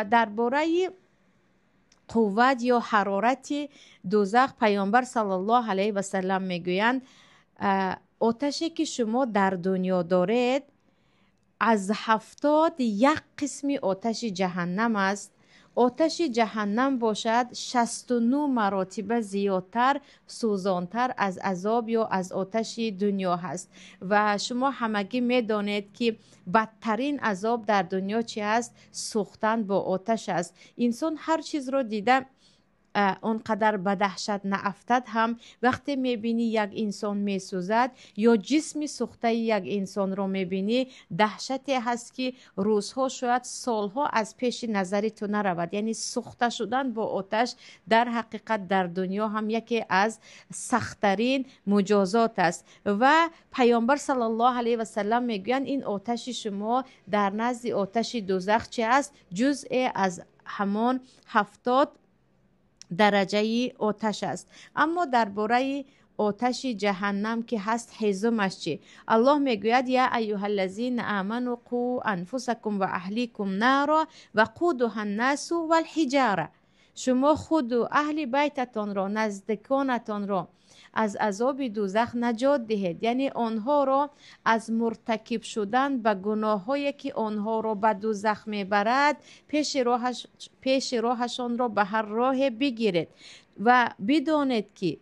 Дар бораи қувват ё ҳарорати дӯзах Паёмбар саллаллоҳу алайҳи васаллам мегӯянд: оташе ки шумо дар дунё доред, аз 71 қисми оташи ҷаҳаннам аст. Оташи ҷаҳаннам бошад, 69 маротиба зиёдтар сӯзонтар аз азоб ё аз оташи дунё ҳаст. Ва шумо ҳамагӣ медонед, ки бадтарин азоб дар дунё чи аст? Сӯхтан бо оташ аст. Инсон ҳар чизро дида, он қадар ба даҳшат наафтад ҳам, вақте мебинӣ, як инсон месӯзад ё ҷисми сӯхтаи як инсонро мебинӣ, даҳшате ҳаст, ки рӯзҳо, шояд солҳо аз пеши назари ту наравад. Яъне сӯхта шудан бо оташ дар ҳақиқат дар дунё ҳам яке аз сахттарин муҷозот аст. Ва Паёмбар саллаллоҳу алайҳи васаллам мегӯянд, ин оташи шумо дар назди оташи дӯзах чи аст? Ҷузъе аз ҳамон 70 дараҷаи оташ аст. Аммо дар бораи оташи ҷаҳаннам ки ҳаст, ҳезумаш чӣ? Аллоҳ мегӯяд: «Я аюҳаллазина аману қу анфусакум ва аҳликум нара вақудуҳа ннасу валҳиҷара. Шумо худу аҳли байтатонро, наздиконатонро аз азоби дӯзах наҷот диҳед, яъне онҳоро аз муртакиб шудан ба гуноҳҳое, ки онҳоро ба дӯзах мебарад, пеши роҳашонро ба ҳар роҳе бигиред ва бидонед, ки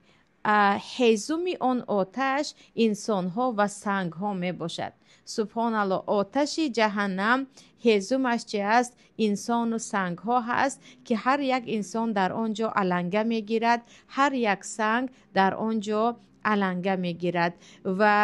ҳезуми он оташ инсонҳо ва сангҳо мебошад. Субҳоналло, оташи ҷаҳаннам ҳезумаш чи аст? Инсону сангҳо ҳаст, ки ҳар як инсон дар он ҷо аланга мегирад, ҳар як санг дар он ҷо аланга мегирад. Ва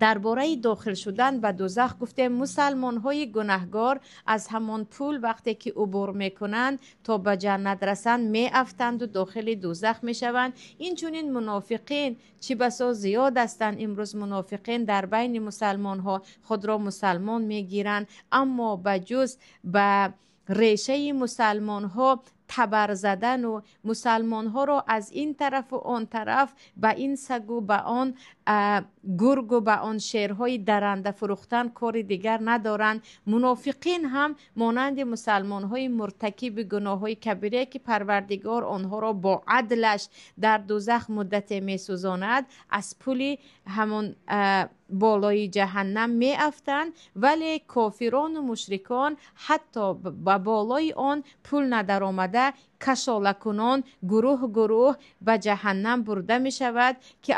дар бораи дохил шудан ба дӯзах гуфтем, мусалмонҳои гунаҳгор аз ҳамон пул вақте ки убур мекунанд, то ба ҷаннат расанд, меафтанду дохили дӯзах мешаванд. Инчунин мунофиқин чӣ басо зиёд ҳастанд имрӯз. Мунофиқин дар байни мусалмонҳо худро мусалмон мегиранд, аммо ба ҷуз ба решаи мусалмонҳо табар задану мусалмонҳоро аз ин тарафу он тараф ба ин сагу ба он гургу ба он шерҳои даранда фурӯхтан кори дигар надоранд. Мунофиқин ҳам монанди мусалмонҳои муртакиби гуноҳҳои кабире, ки Парвардигор онҳоро бо адлаш дар дӯзах муддате месӯзонад, аз пули ҳамон болои ҷаҳаннам меафтанд. Вале кофирону мушрикон ҳатто ба болои он пул надаромада, кашолакунон гурӯҳ гурӯҳ ба ҷаҳаннам бурда мешавад, ки